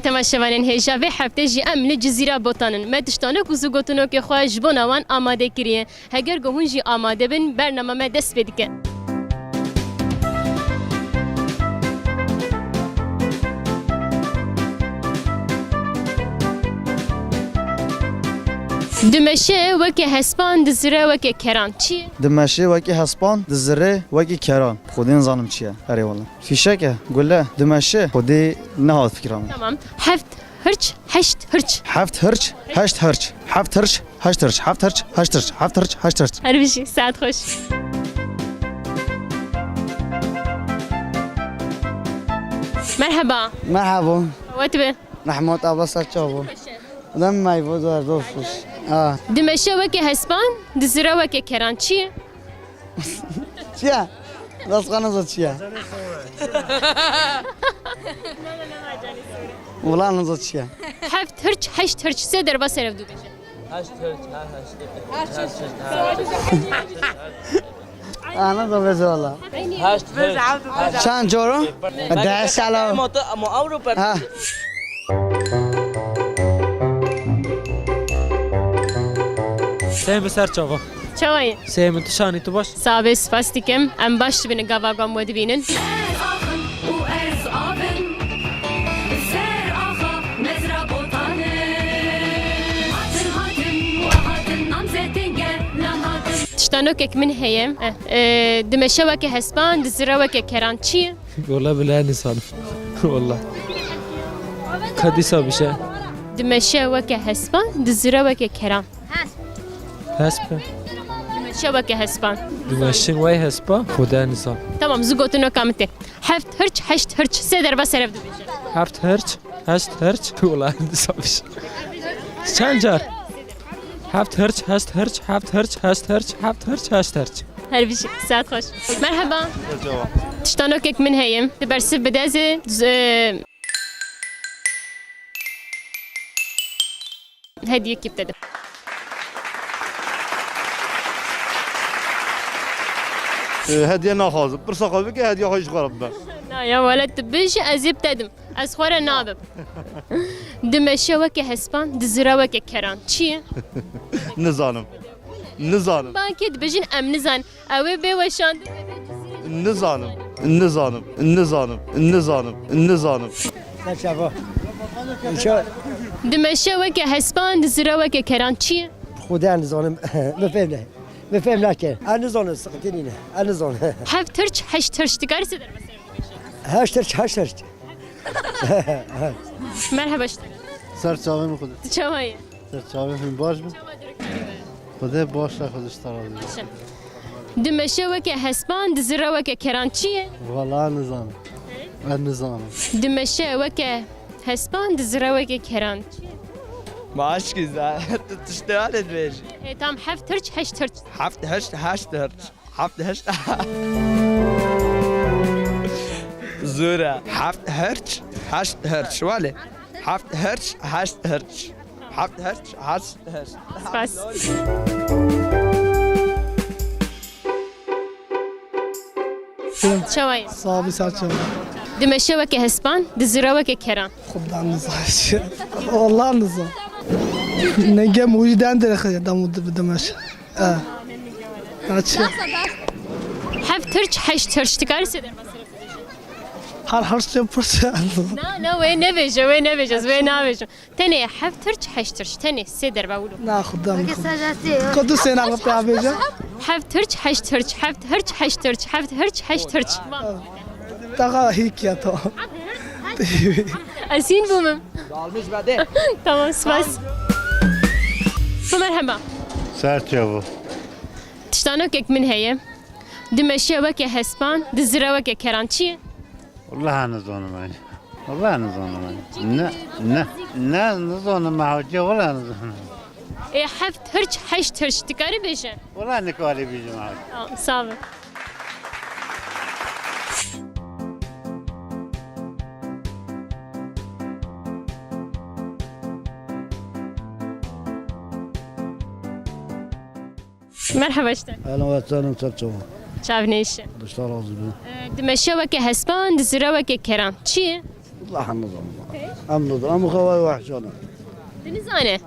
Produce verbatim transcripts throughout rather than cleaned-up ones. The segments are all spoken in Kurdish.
Temaşevanên hêja, vê heftê jî em li Cizîra Botan in. Me tiştanok û zûgotinokê xwe ji bona wan amade kiriye. Heger ku hûn jî amade bin, bernama me dest pê dike. Dimeşe weke hespan, dizire weke keran. Çi ye? Dimeşe weke hespan, dizire weke keran. Xwedê nizanim çi ye. Erê wele. Fîşek e, gule, dimeşe. Xwedê nehat fikra min. Tamam. Heft hirç, heşt hirç. Heft hirç, heşt hirç. Heft hirç, heşt hirç. Heft hirç, heşt hirç. Heft hirç, heşt hirç. Her bijî, saet xweş. Merheba. Merhaba. Wet be. Rehmet abla, ser çav bû. Dem may bo dar dost. Ha. Dimeşe weke hespan, dizire weke keran. Çi ye? Çi ye? Dest xwe nizo çi ye? Wala nizo çi ye? Heft hirç, heşt hirç, sê derba ser ev du bêje. Heşt hirç, ha, heşt hirç. Ana da bêje wala. Heşt hirç. Çend coro? Deh sala. Ama Avrupa. Ha. Sê min ser çava. Çawa ye? Sê min, tu şanî, tu baş? Sax be, spas dikim. Em baş dibin, gava gam we dibînin. Ez axim û ez avim. Ser axa mezra botanim. Hatin hatin û hatin namzetin gel lan hatin. Tiştanokek min heye. Eh, eh, dimeşe weke hespan, dizire weke keran. Çi ye? Wala bile nizanim. Wala. Ka dîsa bişe. Dimeşe weke hespan, dizire weke keran. Hesp e. Dimeşe weke hespan. Dimeşin wey hespa, Xuda nizam. Tamam, zu gotinoka min tê. Heft hirç, heşt hirç, sê derba ser ev dibêje. Heft hirç, heşt hirç, wala nizam. Çend car? Heft hirç, heşt hirç, heft hirç, heşt hirç, heft hirç, heşt hirç. Her bijî, saet xweş. Merheba. Merhaba. Tiştanokek min heye. Tu bersiv bide ez ê, z-, e, hediyekî bide. E, hediye naxwazim. Pirsa xwe bike, hediye xwe ji xwe re bibe. Na ya, wele tu bijî, ez ê bide dim. Ez xwe re nabim. Dimeşe weke hespan, dizire weke keran. Çi ye? Nizanim. Nizanim. Bankê dibêjin em nizan. Ew ê bê weşandin. Nizanim. Nizanim. Nizanim. Nizanim. Nizanim. Ser çava. Dimeşe weke hespan, dizire weke keran. Çi ye? Xuda nizanim. Min fêm ne. Min fêm nake. Ez nizanim, sıkıntı nîne. Ez nizanim. Heft hirç, heşt hirç. Dikarî sê derba ser ev dibêje? Heşt hirç, heşt hirç. Merheba ji te re. Ser çavê min Xwedê. Tu çawa yî? Ser çavê min baş be. Çawa diruk Xwedê baş e, Xwedê ji te razî be. Baş e. Dimeşe weke hespan, dizire weke keran. Çi ye? Wala nizanim. He? Ez nizanim. Dimeşe weke hespan, dizire weke keran. Çi ye? Ma aşkî za-, tu tiştê hale dibêjî. E, tam heft hirç, heşt hirç. Heft hirç, heşt hirç. Heft heşt. Zor e. Heft herç, heşt herç. Wale. Heft herç, heşt herç. Heft herç, heşt herç. Spas. Çawa yî? Sax bî, sax çawa. Dimeşe weke hespan, dizire weke keran. Xwedê nizam. Wallah nizam. Nengê min wî den derê xwe dam dimeşe. E. Açı. Heft hirç, heşt hirç. Dikarî sê derba ser ev dibêje? Her hirç de pirse. Na, na, wê nebêje, wê nebêje, ez wê nabêjim. Tenê heft hirç, heşt hirç. Tenê sê derba wilo. Na, Xwedê min. Ka du sê na xwe pê bêje. Heft hirç, heşt hirç. Heft hirç, heşt hirç. Heft hirç, heşt hirç. Taxa hîk ya to. Ez hîn bûm. Tamam, spas. Merheba. Ser çavu. Tiştanokek min heye. Dimeşe weke hespan, dizire weke keran. Çi ye? Wallahî nizanim ez. Wallahî nizanim ez. Ne, ne, ne nizanim ez, hacî, wallahî nizanim. Ê, heft hirç, heşt hirç, dikarî bêje? Wallahî nikarî bêjim ez. Tamam, sağ ol. Merheba işte. Ehlen ve sehlen, çav çawa. Çav nêşe. Dişta razî bin. Ee, dimeşe weke hespan, dizire weke keran. Çi ye? Wallahî nizanim. Em nizanin. Em xwe vay wehşan e. Tu nizane?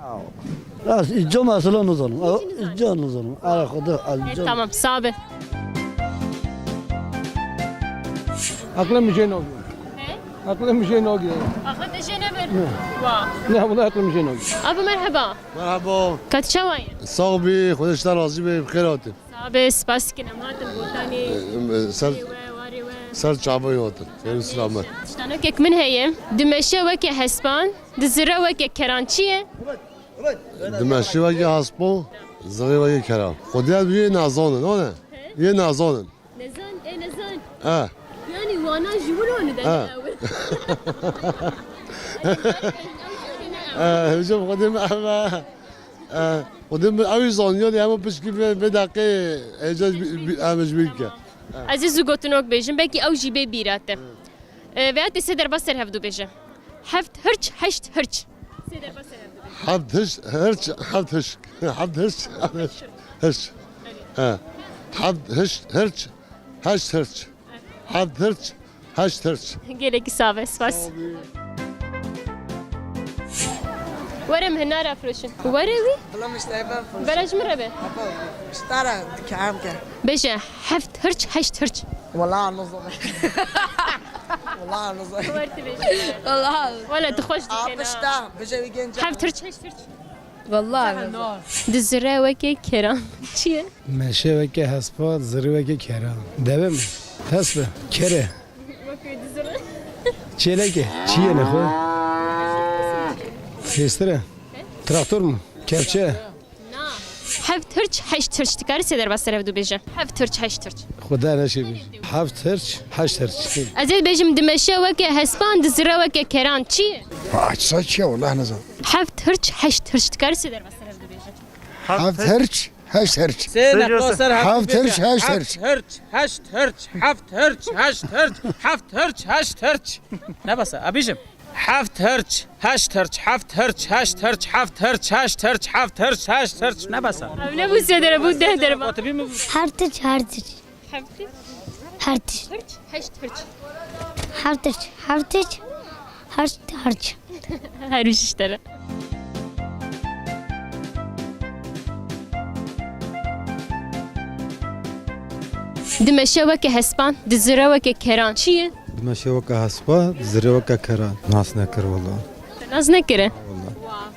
Rast, îca mesela nizanim. Hiç nizanim. Îca nizanim. Ara Xwedê, ez E, îca tamam, sağ be. Aqlê min jê nagire. He? Aqlê min jê nagire. Aqlê te jê nebir? Ne. Wa. Ne, wala aqlê min jê nagire. Abi merhaba. Merhaba. Kat çawa ye? Sağ bî, Xwedê ji te razî be, bi xêr hatin. Sağ be, spas dikin, em hatin gotanê. Em, e, ser, Ê we, warê we. Ser çavê hatin. Xêr û selamet. Tiştanokek min heye. Dimeşe weke hespan, dizire weke keran. Çi ye? Dimeşe weke hespan, zire weke keran. Xwedê yê nazanin, ne? Yê nazanin. Nezan, e nezan. Ha. Yani wana ji wir wan de Ha. ne ew. E, hocam, Xwedê me ev e. E, Xwedê me ew zaniyan, ama pişkî vê, vê deqê hêca bi, bi, em ji bîr ke. Ez ê zû gotinok bêjim, belkî ew jî bê bîra te. E, veya te sê derba ser hevdu bêje. Heft hirç, heşt hirç. Sê derba ser hevdu bêje. Heft hirç, hirç, heft hirç. Heft hirç, heft hirç. Hirç. Ha. Heft hirç, hirç, heşt hirç. Heft hirç, heşt hirç. Gelekî sağ be, spas. Were em hinara firoşin. Were wî? Bila miştayba firoşin. Bela ji min re be. Miştara dikam ke. Bêje, heft hirç, heşt hirç. Wala nizanim. Wala nizanim. Were tu bêje. Wala. Wala tu xweş dikena. Apişta, bêje wî genca. Heft hirç, heşt hirç. Vallahi. Dizire weke keran. Çi ye? Meşe weke hespa, zirî weke keran. Deve mi? Hesp e. Kere. Weke dizire. Çêleke. Çi ye nexwe? Hêstir e. Traktor mu? Kepçe. Na. Heft hirç, heşt hirç. Dikarî sê derba ser hevdu bêje. Heft hirç, heşt hirç. Xuda neşê bêje. Heft hirç, heşt hirç. Ez ê bêjim dimeşe weke hespan, dizire weke keran. Çi ye? Açsa çi ye? Wallah nizanim. Heft hirç, heşt hirç. Dikarî sê derba ser hevdu bêje. Heft hirç, heşt hirç. Sê nexwe ser heft Heft hirç, bêje. Heşt hirç. Heft hirç, heşt hirç, heft hirç, heşt hirç, heft hirç, heşt hirç. Ne basa, abicim? Heft hirç, heşt hirç, heft hirç, heşt hirç, heft hirç, heşt hirç, heft hirç, heşt hirç. Ne basa? Ev ne bu sê dere, bu deh dere bak. Heft hirç, heft hirç. Heft hirç? Heft hirç. Heft hirç, heft hirç. Heft hirç, heft hirç. Heft hirç. Her bir şey işte. Dimeşe weke hespan, dizire weke keran. Çi ye? Dimeşe weke hespa, dizire weke keran. Nas nekir wala. Nas nekire? Wala.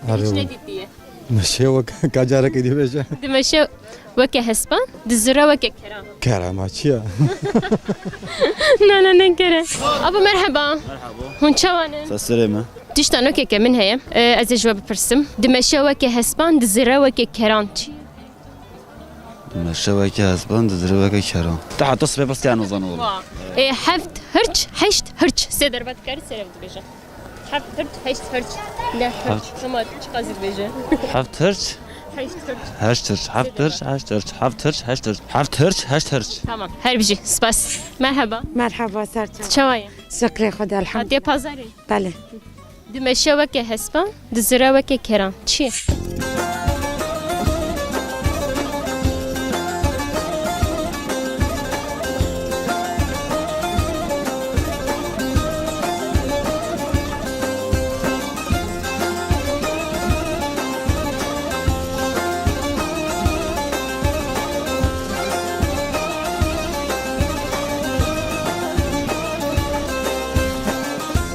Wow. Hiç ne dîtiye? Meşe weke, ka carekê dî bêje. Dimeşe weke hespan, dizire weke keran. Kerama çi ya? Na, na, ne kere. Abi merhaba. Merhaba. Hûn çawa ne? Sesirê me. Tişta nokeke min heye. E, ez ê ji we bipirsim. Dimeşe weke hespan, dizire weke keran. Çi? Dimeşe weke hespan, dizire weke keran. Te heta sibê pirs kene zan oğlum. Wa. E, heft hirç, heşt hirç. Sê derbat kari sere dibêje. Heft hirç, heşt hirç. Ne hirç? Heft. Tamam, çiqas dibêje? Heft hirç. Heşt hirç. Heşt hirç. Heft hirç, heşt hirç. Heft hirç, heşt hirç. Heft hirç, heşt hirç. Tamam, her bijî. Spas. Merhaba. Merhaba, serçe. Çawa ye? Şekrê Xwedê, elhamdülillah. Hatiye pazarê? Belê. Dimeşe weke hespan, dizire weke keran. Çi ye?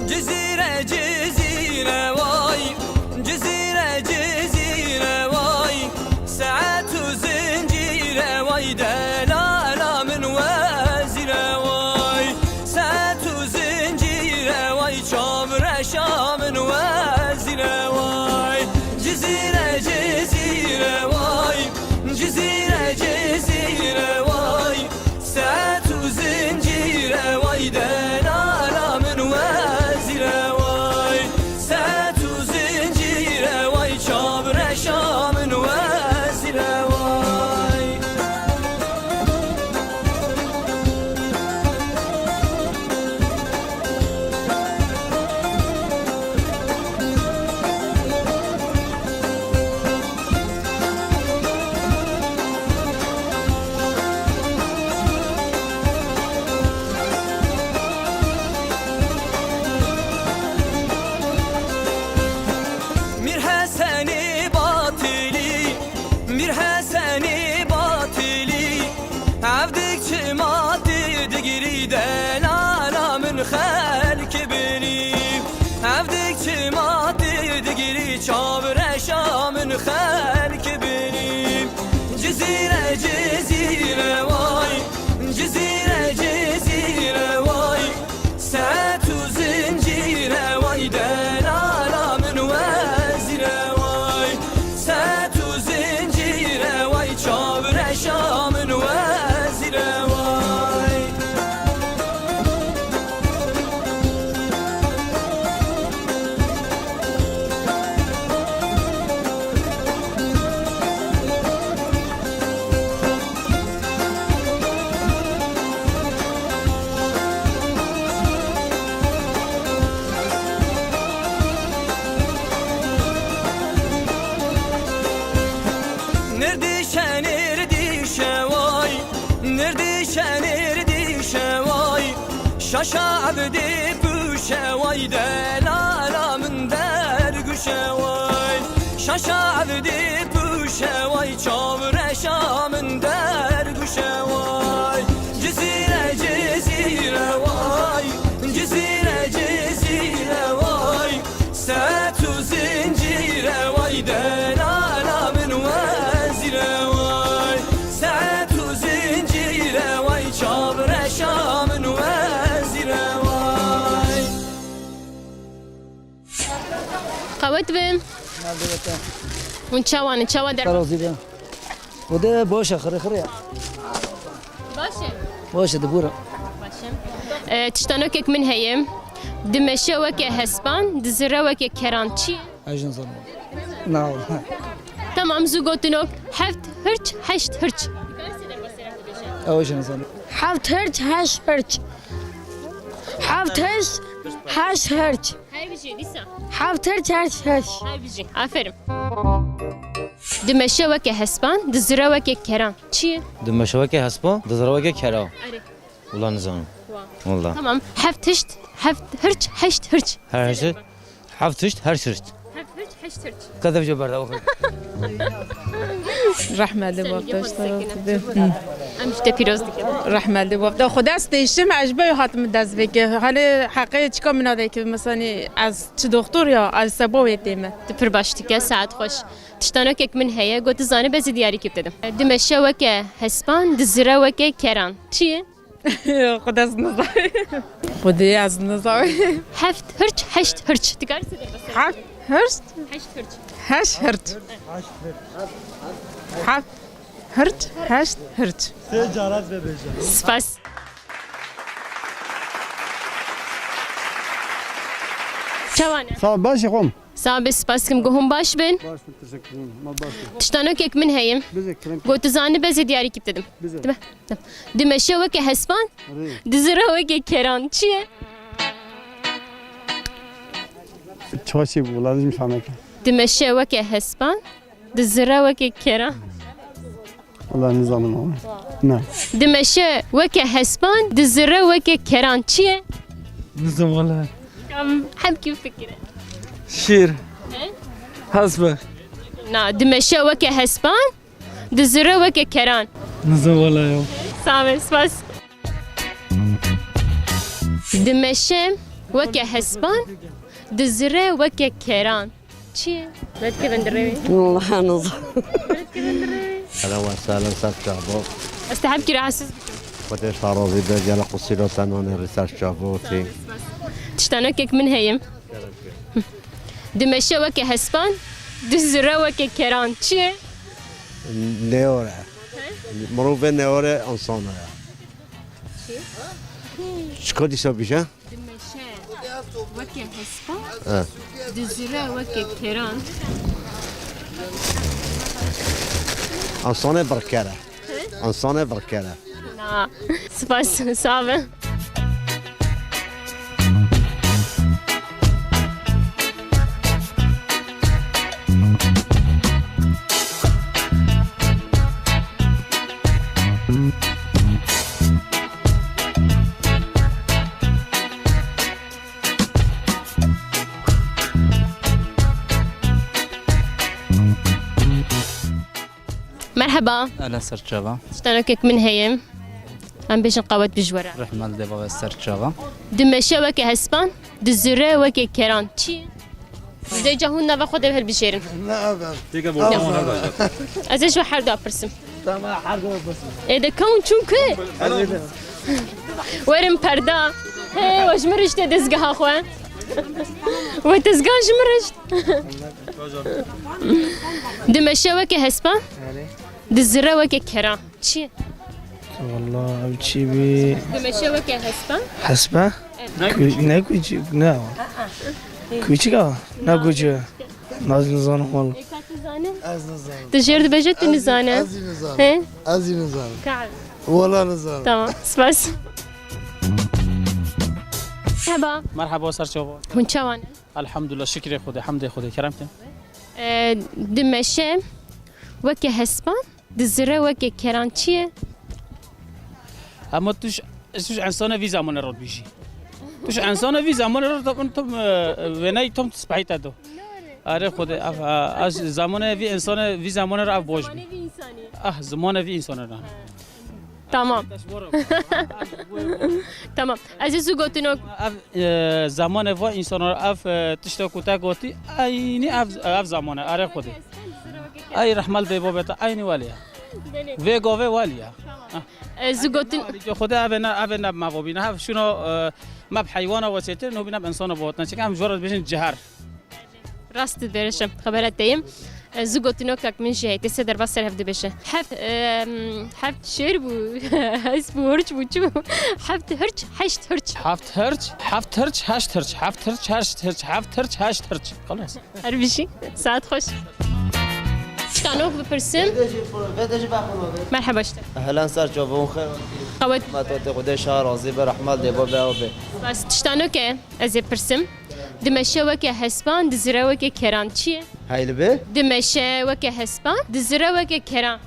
Cizîre, Cizîre, way. Cizîre, Cizîre. Digirî çavreşa min xelk binî. Cizîre, Cizîre way, Cizîre, Cizîre way. Set û zincîre way, delala min wezîre way. Set û zincîre way, çavreşa min wezîre way. Nirdîşe, nirdîşe way, nirdîşe, nirdîşe way. Şaşa evdê pûşe way, delala min dergûşe way. Şaşa evdê pûşe way, çavreşa min dergûşe way. Cizîre, Cizîre way, Cizîre, Cizîre way. Set û zincîre way, delala min wezîre way. Set û zincîre way, çavreşa min wezîre way. Qewet bin. Hûn çawan in? Çawa der? Razî bin. O de baş e, xire xire ya. Baş e. Baş e, dibûra. Baş e. E, tiştanokek min heye. Dimeşe weke hespan, dizire weke keran. Çi ye? Ez jî nizanim. Na wala. Tamam, zû gotinok. Heft hirç, heşt hirç. Ew jî nizanim. Heft hirç, heşt hirç. Heft hirç, heşt hirç. Hey bijî, dîsa. Heft hirç, heşt hirç. Hey bijî. Aferin. Dimeşe weke hespan, dizire weke keran. Çi ye? Dimeşe weke hespan, dizire weke keran. Erê. Wala nizanim. Wa. Wala. Tamam. Heft hişt, heft hirç, heşt hirç. Her hişt. Heft hişt, her hişt. Heft hirç, heşt hirç. Kadef cevap verdi, o kadar. Rehmet li bab te, ji te re razî be. Em ji te pîroz dikin. Rehmet li bab te. Xwedê ez têşim, ez ji ber hatim dest veke. Halê heqê çika min nade ki, mesela, ez çi doktor ya, ez seba wê tême. Tu pir baş dike, saet xweş. Tiştanokek min heye, got tu zanî, bezî diyarî kî bidim. Dimeşe weke hespan, dizire weke keran. Çi ye? Xwedê ez nizanî. Xwedê ez nizanî. Heft hirç, heşt hirç. Dikarî sê derbas? Heft hirç? Heşt hirç. Heşt hirç. Heft hirç, heşt hirç. Sê carat bibêje. Spas. Çawan e? Sağ ol, baş e xwem. Sax be, spas dikim, ku hûn baş bin. Baş bin, teşekkür ederim. Ma baş bin. Tiştanokek min heye. Bize kerem. Got tu zanî, bezê diyarî kî bidim. Bize. Dibe. Dimeşe weke hespan, Rê. Dizire weke keran. Çi ye? Çaşî bû, lazim şaneke. Dimeşe weke hespan, dizire weke keran. Wala nizanim ama. Na. Dimeşe weke hespan, dizire weke keran. Çi ye? Nizam wala. Kam hem kim fikire? Şîr. He? Hesbe. Na, dimeşe weke hespan, dizire weke keran. Nizam wala ya. Sax be, spas. Dimeşe weke hespan, dizire weke keran. Çi ye? Vetkevin dirê wê. Wala nizanim. Vetkevin dirê wê. Ehlen we sehlen, ser çavok. Ez te hemkî rahatsiz bikim. Xwedê ji te razî be, gelek qusîro te nanê rê ser çavokê. Tiştanokek min heye. Dimeşe weke hespan, dizire weke keran. Çi ye? Neyore. He? Mirovê neyore, insano ye. Çi? Çika dîsa bîje? Dimeşe weke hespa, He. Dizire weke keran. Aslanê birkere. He? Aslanê birkere. Na. Spas, sax be. Merheba. Ehlen, ser çava. Tiştanokek min heye. Em bêjin qewet bi ji we re. Rehmet li dê bavê, ser çava. Dimeşe weke hespan, dizire weke keran. Çi? Dê ca hûn nava xwe de hilbijêrin. Ne, ev, ev. Têke bordan her da. Ez ê ji we her du pirsim. Tamam, her du pirsim. Ê de kewin çûn ku? Ez ê de. Werin perda. Hey, we ji min rişte dezgeha xwe. We tezgah ji min rişt. Dimeşe weke hespa. Dizire weke kera. Çi? Wallah, ev çi bî? Dimeşe weke hespa. Hespa? Evet. Kü-, ne küçük, ne o? Küçük ama, ne küçük. Naz nizanim wallah. Ê ka tu zanî? Ez nizanim. Tu jêr dibêje tu nizane. Ez jî nizanim. He? Ez jî nizanim. Ka. Wallah nizanim. Tamam, spas. Merhaba. Merhaba, ser çava. Hûn çawan in? Elhamdulillah, şikrê Xwedê, hemdê Xwedê, kerem ke. Ee, dimeşe weke hespan. Dizire weke keran çi ye? Hema tu ji, tu ji insana vî zamanê re dibêjî. Tu ji insana vî zamanê re tam, tam, e, wêneyî tam tu spehî te do. Are Xwedê, ev, e, ez zamanê vî insana, vî zamanê re ev boş bî. Zimanê vî insanî. Ah, zimanê vî insana re. Tamam. Tamam. Ez ê zû gotinok. Ev, e, zamanê va insana re ev, e, tişta ku te gotî, eynî ev, ev zamanê, are Xwedê. Ey rehmet bê babê te, eynî welî ye. Belê. Vê gavê welî ye. Tamam. Heh. E, zû gotin. Xwedê ev ê ne, ev ê ne bi me vabîne. Hev şûno, e, me bi heywana ve çêtir, no bîne bi insana ve hatin. Çike em ji we re dibêjin cihar. Rast dibêje, xebera te yê. E, zû gotinokek min jî heye, tê sê derbas ser hev dibêje. Heft, e, heft şêr bû, hest bû, hirç bû, çi bû? Heft hirç, heşt hirç. Heft hirç, heft hirç, heşt hirç, heft hirç, heşt hirç, heft hirç, heşt hirç. Xelas. Her bijî. Saet xweş. Tiştanok bipirsim. Merhaba işte. Ehlen ser çavon xêr. Qawet. Matotê Xwedê şah razî be, rehmet dê bo be o be. Bas tiştanok e, ez ê pirsim. Dimeşe weke hespan, dizire weke keran. Çi ye? Heyli be? Dimeşe weke hespan, dizire weke keran.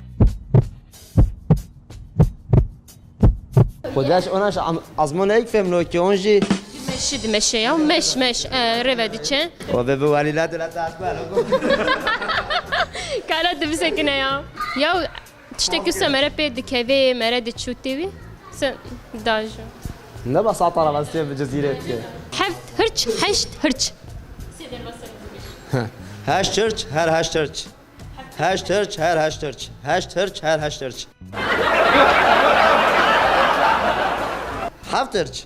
Xudaş ona şu am-, azmon ek fem no ki on jî. Dimeşi, dimeşe ya. Meş, meş. E, reve diçe. O be bu vali la de la ta akbar. Kala dibisekine ya. Ya tiştekî se mere pê dikevê, mere diçûtê wî. Se dajo. Ne ba sata ra vastê bi cezîre etke. Heft hirç, heşt hirç. Heşt hirç, her heşt hirç. Heşt hirç, her heşt hirç. Heşt hirç, her heşt hirç. Heft hirç.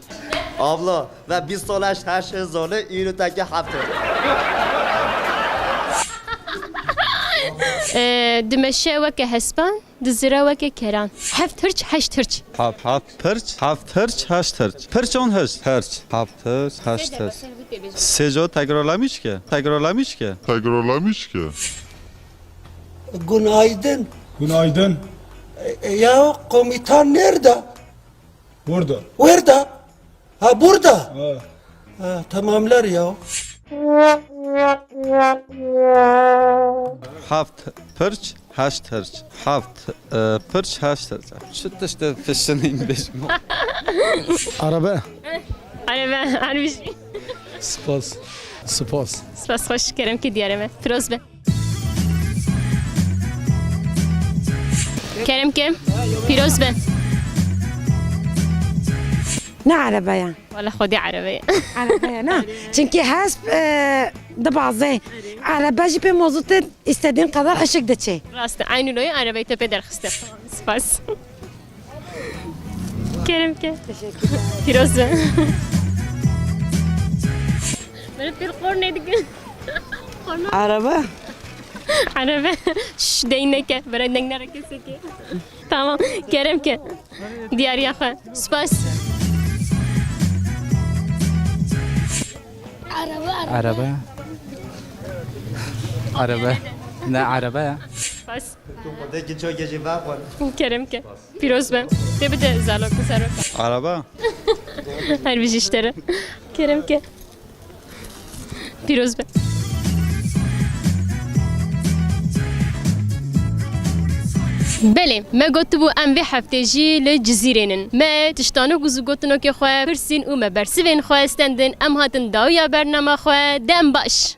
Abla, ve bîst sal heşt, heşt zole, îro teke heft hirç. Ee, dimeşe weke hespan, dizire weke keran. Heft hirç, heşt hirç. Haf, haf, pirç, haf, pirç, haş, tirç. Pirç on hişt, herç. Haf, tirç, haş, tirç. Seco tekrarlamış ki, tekrarlamış ki. Tekrarlamış ki. Günaydın. Günaydın. E, ya komutan nerede? Burada. Burada. Ha, burada. Ha. Ha, tamamlar ya. Haft pirç, haşt hirç. Haft, e, pirç, haşt hirç. Şu tiştê fişinîn bêjim. Araba. Araba, araba. Spas. Spas. Spas, xweş, kerem ke diyare me. Piroz be. Kerem ke, pîroz be. Ne erebeya? Wala xwedî erebeya. Erebeya, na. Çünkü hesp, e, dibazê. Erebe jî pê mozûtê istediğin kadar ışık diçê. Rast e, aynı loyê erebeyê te pê derxiste. Spas. Kerem ke. Teşekkür ederim. Pîroz be. Bere pêl xor nedikin. Araba. Araba. Şş, deng neke. Bere deng nere keseke. Tamam. Kerem ke. Diyariya xwe. Spas. Araba. Araba. Ne araba ya? Spas. Kerem ke. Pîroz be. Tê bide zalok û serok. Araba. Her bijî ji te re. Kerem ke. Pîroz be. Belê, me gotibû em vê heftê jî li Cizîrê nin. Me tiştanok û zûgotinokê xwe pirsîn û me bersivên xwe stendin. Em hatin dawiya bernama xwe. Dem baş.